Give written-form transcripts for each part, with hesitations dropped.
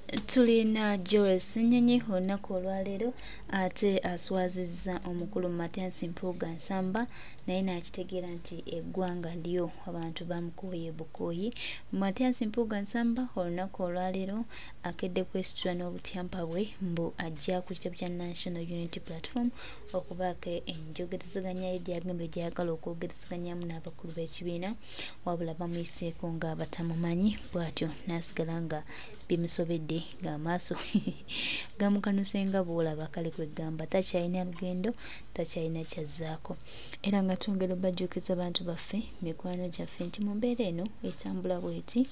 Tulina Joel Ssenyonyi olunaku olwaleero ate aswazizza omukulu Mathias Mpuuga Nsamba, naye n'akitegeera nti eggwanga lyo abantu bamukooye bukooyi. Mathias Mpuuga Nsamba olunaku olwaleero akedde kwesitula n'obutyampa bwe mbu ajja ku kitebe kya National Unity Platform okubaako enjogerezeganya ye gy'agambye gy'ayagala okwogerezeganyamu n'abakulu b'ekibiina, wabula bamuyiseeko nga batamumanyi, bw'atyo n'asigala nga bimusobedde ng'amaaso gamukanuse nga bw'olaba. Kale kwegamba takyalina lugendo, takyalina kyazzaako. Era nga twongera obbajjukiza bantu baffe, mikwano gyaffe, nti mu mbeera eno etambula bweti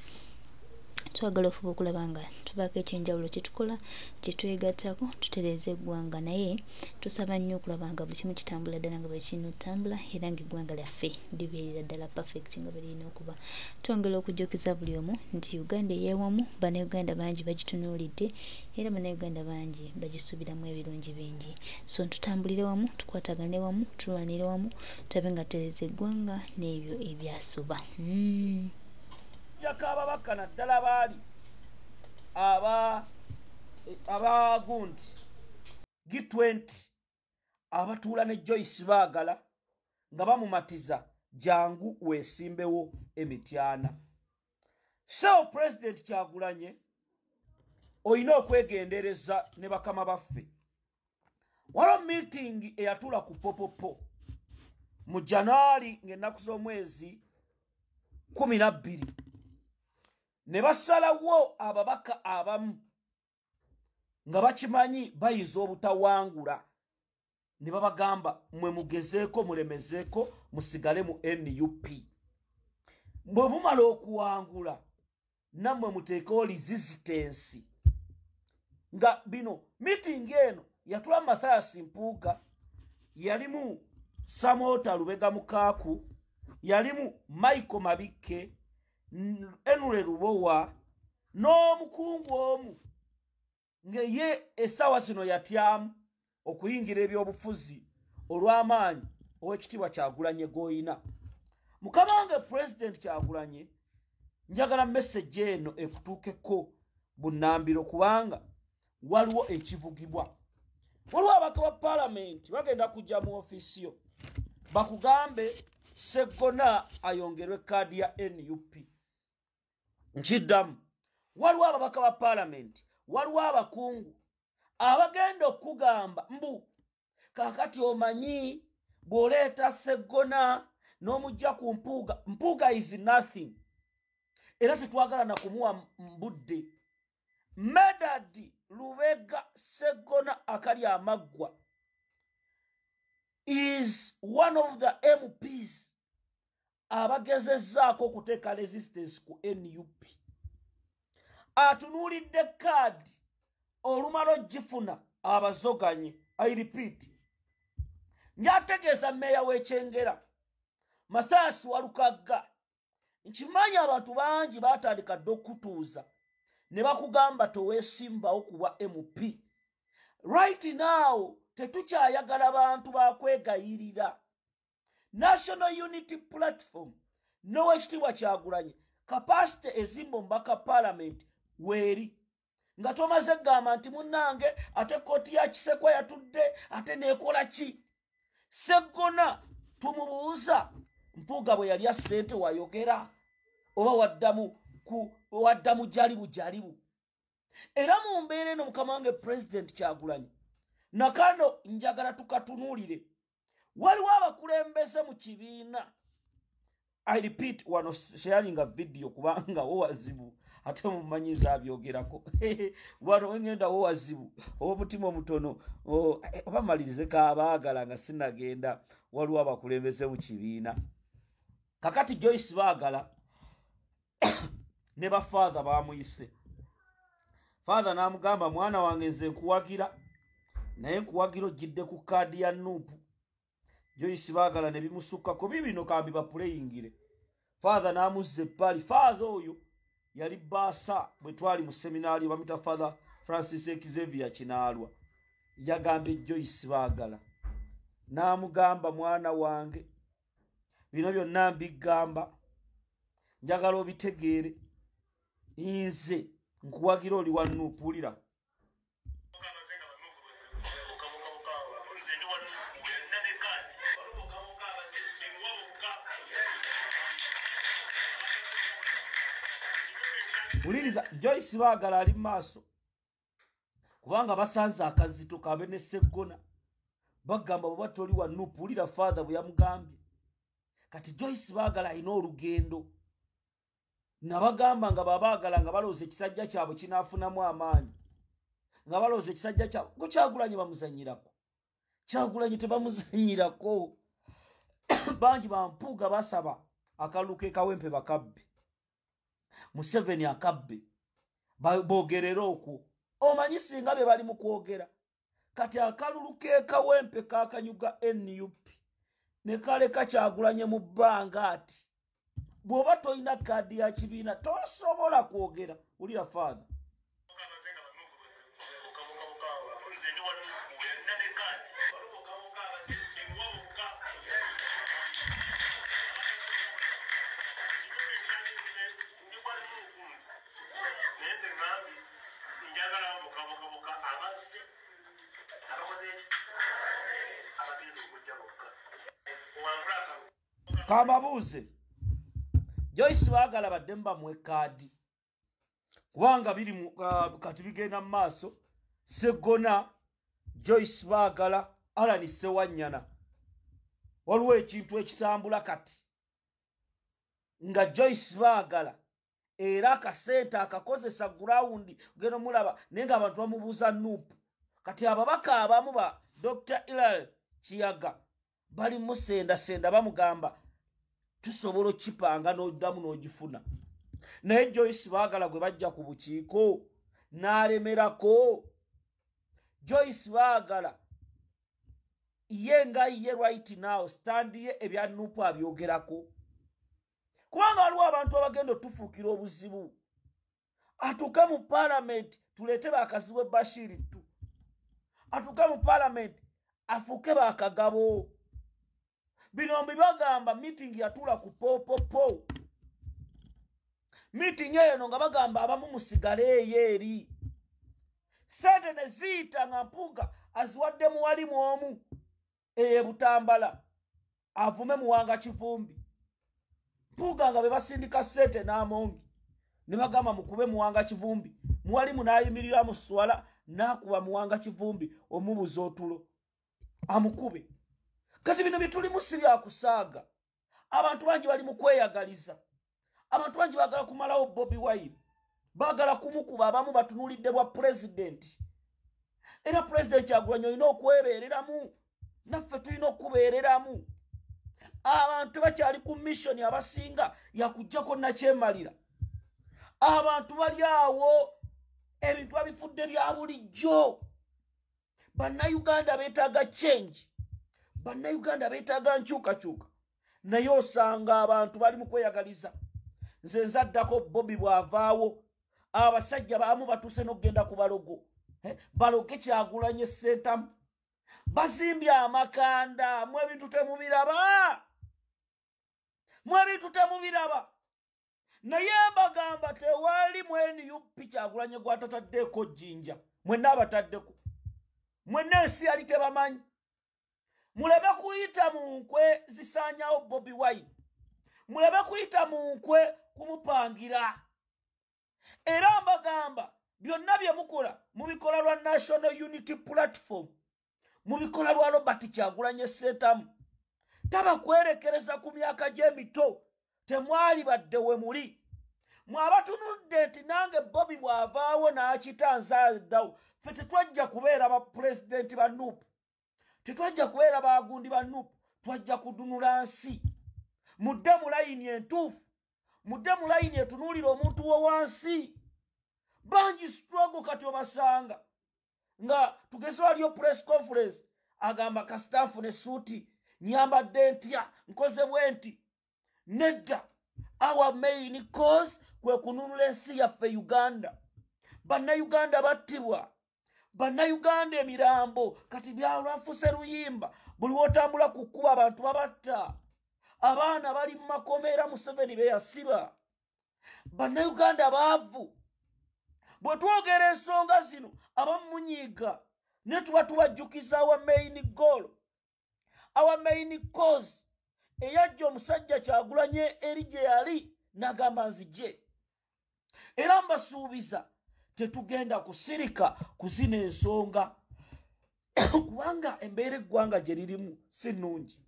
twagala ofuba okulaba nga tubaako ekyenjawulo kye tukola, kye twegattako tutereeza eggwanga, naye tusaba nnyo okulaba nga buli kimu kitambula ddala nga bwe kirina okutambula, era ng'eggwanga lyaffe libeerera ddala perfect nga bwe lirina okuba. Twongera okujjukiza buli omu nti Uganda ey'ewamu Bannayuganda bangi bagitunuulidde, era Bannayuganda bangi bagisuubiramu ebirungi bingi. So tutambulire wamu, tukwatagane wamu, tulwanire wamu, tulabe nga tutereeza eggwanga n'ebyo ebyasoba. Jjako ababaka naddala baali abagundi G20 abatuula ne Joyce Baagala nga bamumatiza jangu weesimbewo emityana. So President Kyagulanye olina okwegendereza ne bakama baffe. Waliwo meeting eyatuula ku Popopo mu January ng'ennaku z'omwezi 12 ne basalawo ababaka abamu nga bakimanyi bayinza obutawangula ne babagamba mwe mugezeeko mulemezeeko musigale mu NUP. Bwe mumala okuwangula nammwe muteekewo resistance. Nga bino meeting eno yatula Mathias Mpuuga, yalimu Samota Lubega Mukaaku, yalimu Michael Mabikke, Henry Lubowa n'omukungu omu ng'eye essaawa zino yatyamu okuyingira ebyobufuzi olw'amaanyi ow'ekitiibwa Kyagulanye g'oyina. Mukama wange Pulezidenti Kyagulanye, njagala message eno ekutuukeko bunnambiro kubanga waliwo ekivugibwa. Waliwo ababaka ba paalamenti bagenda kujja mu ofiisi yo bakugambe Sseggona ayongerwe kaadi ya NUP. Nkiddamu, waliwo ababaka ba paalamenti, waliwo abakungu abagenda okugamba mbu kaakati omanyi bw'oleeta Sseggona n'omujja ku Mpuuga, Mpuuga is nothing, era tetwagala na kumuwa mbudde. Medard Lubega Sseggona akali amaggwa is one of the MPs abagezezzaako okuteeka resistance ku NUP. Atunuulidde kaadi olumala ogifuna abazoganye. I repeat, njategeeza mmeeya w'Ekyengera Mathias Walukagga, nkimanyi abantu bangi baatandika dda okutuuza ne bakugamba toweesimbawo kuba MP. Right now tetukyayagala bantu bakwegayirira. National Unity Platform n'owekitiibwa Kyagulanye capacity ezimba omubaka parliament weeri, nga tomaze kugamba nti munnange ate kkooti ya Kisekwa yatudde ate neekola ki. Sseggona tumubuuza Mpuuga bwe yalya ssente wayogera oba waddamu jalibu jalibu. Era mu mbeera eno mukama wange President Kyagulanye, nakano njagala tukatunuulire. Waliwo abakulembeze mu kibiina. I repeat, wano sharinga video kubanga wo wazibu ate mumanyiza abyogerako. Wano wengenda wo wazibu omutima omutono oba malirize kaabaagala nga sinagenda. Waliwo abakulembeze mu kibiina. Kakati Joyce Baagala ne ba father bamuyise. Father n'amugamba mwana wange nze nkuwagira, naye nkuwagira ojjidde ku kaadi ya NUP. Joyce Baagala ne bimusukkako bibino kambi bapuleyingire. Father n'amuzza ebbali. Father oyo yali baasa bwe twali mu seminaari, bamuyita Father Francis Xavier Kinaalwa. Yagambye Joyce Baagala n'amugamba mwana wange bino byonna mbigamba njagala obitegeere, nze Nkuwagira oli wa NUP, wulira. Wuliriza, Joyce Baagala ali maaso kubanga basanze akazito kabe ne Sseggona, bagamba bw'oba toli wa NUP. Wulira father bwe yamugambye. Kati Joyce Baagala alina olugendo, nabagamba nga babaagala nga balowooza ekisajja kyabwe kinaafunamu amaanyi, nga balowooza ekisajja kyabwe go Kyagulanyi bamuzannyirako. Kyagulanyi tebamuzannyirako. Bangi bampuuga basaba akalulu ke Kawempe bakabbe, Museveni akabbe, boogerere okwo. Omanyi singa bye bali mu kwogera. Kati akalulu ke Kawempe kakanyuga NUP ne kaleka Kyagulanyi mu bbanga ati bw'oba tolina kaadi ya kibiina tosobola kwogera. Wulira father. Kamabuuze Joyce Baagala baddemu bamuwe kaadi kubanga biri kati bigenda mu maaso. Sseggona, Joyce Baagala, Allan Ssewanyana, waliwo ekintu ekitambula kati nga Joyce Baagala era akasente akakozesa gurawundi ogenda omulaba, naye nga abantu bamubuuza NUP. Kati ababaka abamu ba Dr. Hilary Kiyaga bali musendasenda, bamugamba tusobola okipanga n'oddamu n'ogifuna. Naye Joyce Baagala gwe bajja ku bukiiko n'alemerako. Joyce Baagala ye nga ye right now stand ye ebya NUP abyogerako, kubanga waliwo abantu abagenda otufuukira obuzibu. Atuuke mu paalamenti tuleete bakazibwe Bashir tu, atuuke mu paalamenti afuuke bakagabo. Bino mbibagamba, meeting yatuula ku popopo. Meeting eno nga bagamba abamu musigale eyo eri. Sente ne ziyita nga Mpuuga aziwadde muwalimu omu eye Butambala avume Muwanga Kivumbi. Mpuuga nga be basindika sente n'amongi ne bagamba mukube Muwanga Kivumbi. Muwalimu n'ayimirira mu swala n'akuba Muwanga Kivumbi omubuza otulo amukube. Kati bino bye tulimu si bya kusaaga. Abantu bangi bali mu kweyagaliza, abantu bangi baagala kumalawo Bobi Wine, baagala kumukuba, abamu batunuulidde bwa pulezidenti. Era pulezidenti Kyagulanyi olina okwebeereramu, naffe tulina okubeereramu. Abantu bakyali ku mission abasinga yakuggyako nakyemalira. Abantu bali awo ebintu babifudde bya bulijjo. Bannayuganda beetaaga change, bannayuganda beetaaga nkyukakyuka, naye osanga abantu bali mu kweyagaliza. Nze nzaddako Bobi bw'avaawo, abasajja baamu batuuse n'okugenda ku balogo, baloge Kyagulanyi Ssentamu, bazimbye amakanda. Mwe ebintu temubiraba, mwe ebintu temubiraba. Naye mbagamba tewali mu NUP Kyagulanyi gwatataddeeko jjinja, mwenna abataddeko, mwenna ensi yali tebamanyi. Muleme kuyita mu nkwe zisaanyawo Bobi Wine, muleme kuyita mu nkwe kumupangira. Era mbagamba byonna bye mukola mubikola lwa National Unity Platform, mubikola lwa Robert Kyagulanyi Ssentamu. Tabakwerekereza ku myaka gy'emito, temwali badde we muli. Mwabatunudde nti nange Bobi bw'avaawo n'akita nzaddawo. Ffe tetwajja kubeera ba pulezidenti ba NUP, tetwajja kubeera bagundi ba NUP, twajja kudunula nsi. Mudde mu layini entuufu, mudde mu layini etunuulira omuntu wo wansi. Bangi struggle kati obasanga nga tugeze waliyo press conference agamba kasita ne suuti nyambadde ntya, nkoze bwe nti. Nedda, our main cause kwe kununula ensi yaffe Uganda. Bannayuganda battibwa, bannayuganda emirambo kati byalwafuse luyimba. Buli wotambula ku kkubo abantu babatta, abaana bali mu makomera Museveni be yasiba. Bannayuganda baavu, Bwe twogera ensonga zino abamu munyiiga, ne tuba tubajjukiza our main goal, our main cause eyajja omusajja Kyagulanyi eri gye yali n'agamba nzije. Era mbasuubiza tetugenda kusirika kuzina ensonga kubanga embeera eggwanga gye lirimu si nnungi.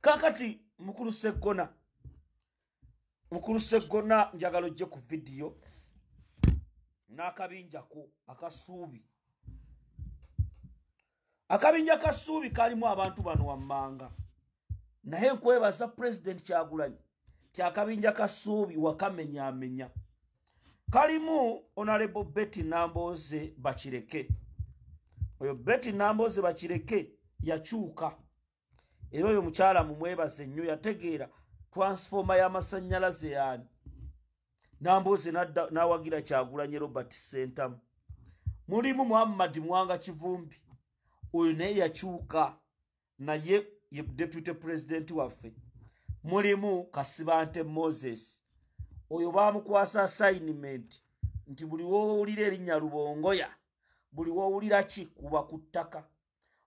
Kaakati mukulu Sseggona njagala ojje ku vidiyo n'akabinjako akasuubi. Akabinja kasuubi kalimu abantu bano wammanga, naye nkwebaza Pulezidenti Kyagulanyi ti akabinja kasuubi wakamenyaamenya. Kalimu Honorable Betty Nambooze Bakireke. Oyo Betty Nambooze Bakireke yakyuka, era oyo mukyala mumwebaze nnyo, yategeera transformer y'amasannyalaze yaani. Nambooze n'awagira Kyagulanyi Robert Ssentamu. Mulimu Muhammad Mwanga Kivumbi, oyo naye yakyuka, naye ye deputy president waffe. Mulimu Kasibante Moses, oyo baamukwasa assignment nti buli w'owulira erinnya Lubongoya, buli w'owulira ki kuba ku ttaka,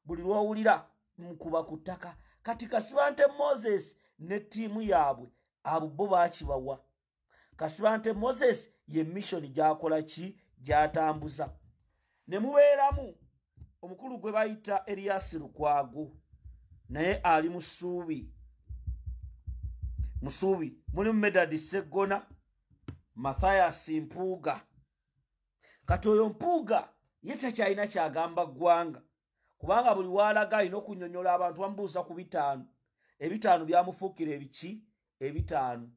buli lw'owulira mukuba ku ttaka. Kati Kasibante Moses ne ttiimu yaabwe abo bo baakibawa. Kasibante Moses ye mission gy'akola ki, gy'atambuza. Ne mubeeramu omukulu gwe bayita Erias Lukwago, naye ali musuubi. Mulimu Medard Sseggona, Mathias Mpuuga. Kati oyo Mpuuga ye takyalina kyagamba ggwanga, kubanga buli w'alaga alina okunnyonnyola abantu bamubuuza ku 5. 5 byamufuukira ebiki? 5.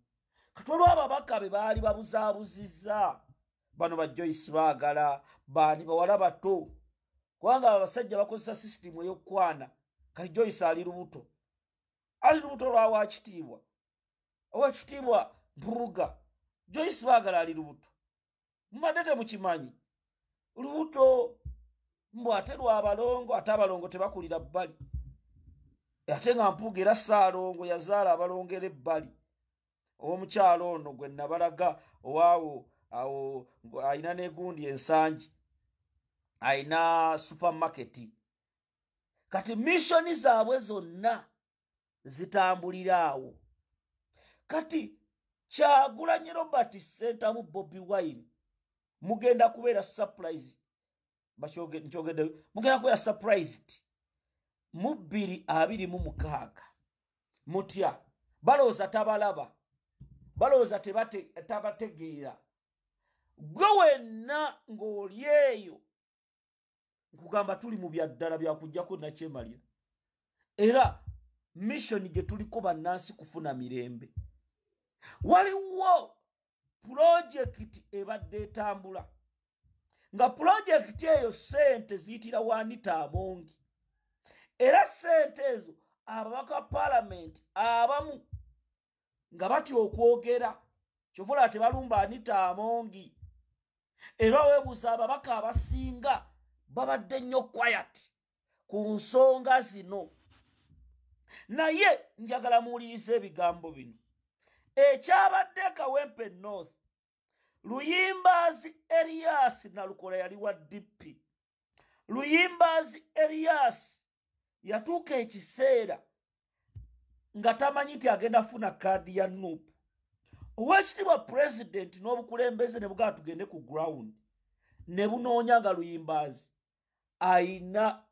Kati waliwo ababaka be baali babuzaabuzizza, bano ba Joyce Baagala, baani bawala bato, kubanga abasajja bakozesa sisitimu ey'okukwana. Kati Joyce ali lubuto, ali lubuto lwa Wakitiibwa, Owekitiibwa Mpuuga. Joyce Baagala ali lubuto, mubadde temukimanyi. Lubuto mbw ate lw'abalongo, ate abalongo tebakulira bbali, ate nga Mpuuga era Ssaalongo yazaala abalongo era ebbali. Ow'omukyalo ono gwe nabalaga owaawo awo alina n'egundi ensangi, alina supermarket. Kati missioni zaabwe zonna zitambulira awo. Kati Kyagulanyi Robert Ssentamu Bobi Wine mugenda kubeera surprise, mugenda kubeera surprised mu 2026. Mutya balowooza tabalaba, balowooza tabategeera. Gwe wenna ng'oli eyo nkugamba tuli mu bya ddala byakuggyako nakyemalira, era mission gye tuliko bannansi kufuna mirembe. Waliwo pulojekiti ebadde etambula, nga pulojekiti eyo ssente ziyitira Anita Amongi, era ssente ezo ababaka paalamenti abamu nga batya okwogera, kyova olaba tebalumba Anita Amongi. Era weebuuza ababaka abasinga babadde nnyo quiet ku nsonga zino. Naye njagala muwulirize ebigambo bino. Ekyabadde Kawempe North, Luyimbazi Erias Nalukola yali wa DP. Luyimbazi Erias yatuuka ekiseera nga tamanyi nti agenda funa kaadi ya NUP. Oweekitiibwa Pulezidenti n'obukulembeze ne bugamba tugende ku ground, ne bunoonya nga Luyimbazi ayina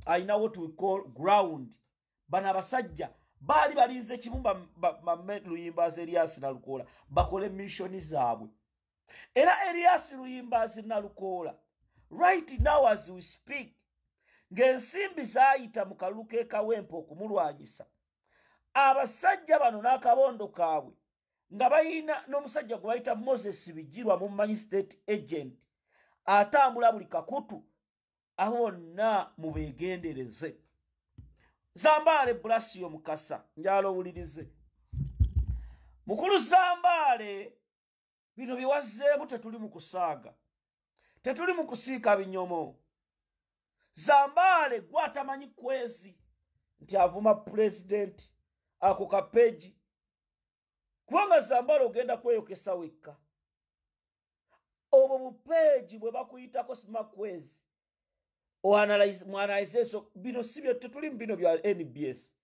what we call ground. Bano abasajja baali balinze kimu Luyimbazi Erias Nalukola bakole missioni zaabwe. Era Erias Luyimbazi Nalukola right now as we speak, ng'ensimbi zaayita mu kalulu k'e Kawempe okumulwanyisa, abasajja bano n'akabondo kaabwe nga bayina n'omusajja gwe bayita Moses Bigirwa, mumanyi state agent atambula buli kakutu, abo bonna mubeegendereze. Zambaale Bulasio Mukasa, njala owulirize. Mukulu Zambaale, bino biwazzeemu tetuli mu kusaaga, tetuli mu kusiika binyomo. Zambaale gwe atamanyi kwezi nti avuma pulezidenti ako kapeji, kubanga Zambaale ogenda kweyokesa wekka. Obwo bupeegi bwe bakuyitako simakwezi oanalyze eso. Bino si byo, tetuli mu bino bya NBS,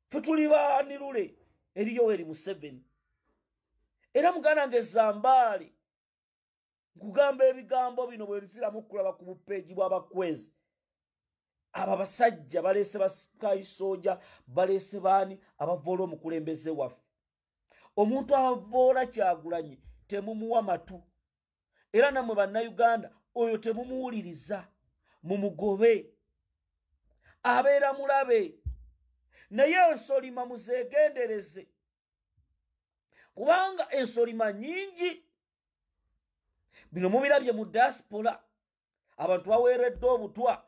fe tuli banirule eri Yoweri Museveni. Era muganda nge Zambaali, nkugamba ebigambo bino bwe nziramu okulaba ku bupeegi bw'abakwezi abo abasajja baleese basikaisooja, baleese baani abavoola omukulembeze waffe. Omuntu avoola Kyagulanyi temumuwa matu, era nammwe Bannayuganda oyo temumuwuliriza, mumugobe, abeera mulabe. Naye ensolima muzeegendereze, kubanga ensolima nnyingi. Bino mubirabye mu diaspora, abantu baweereddwa obutwa.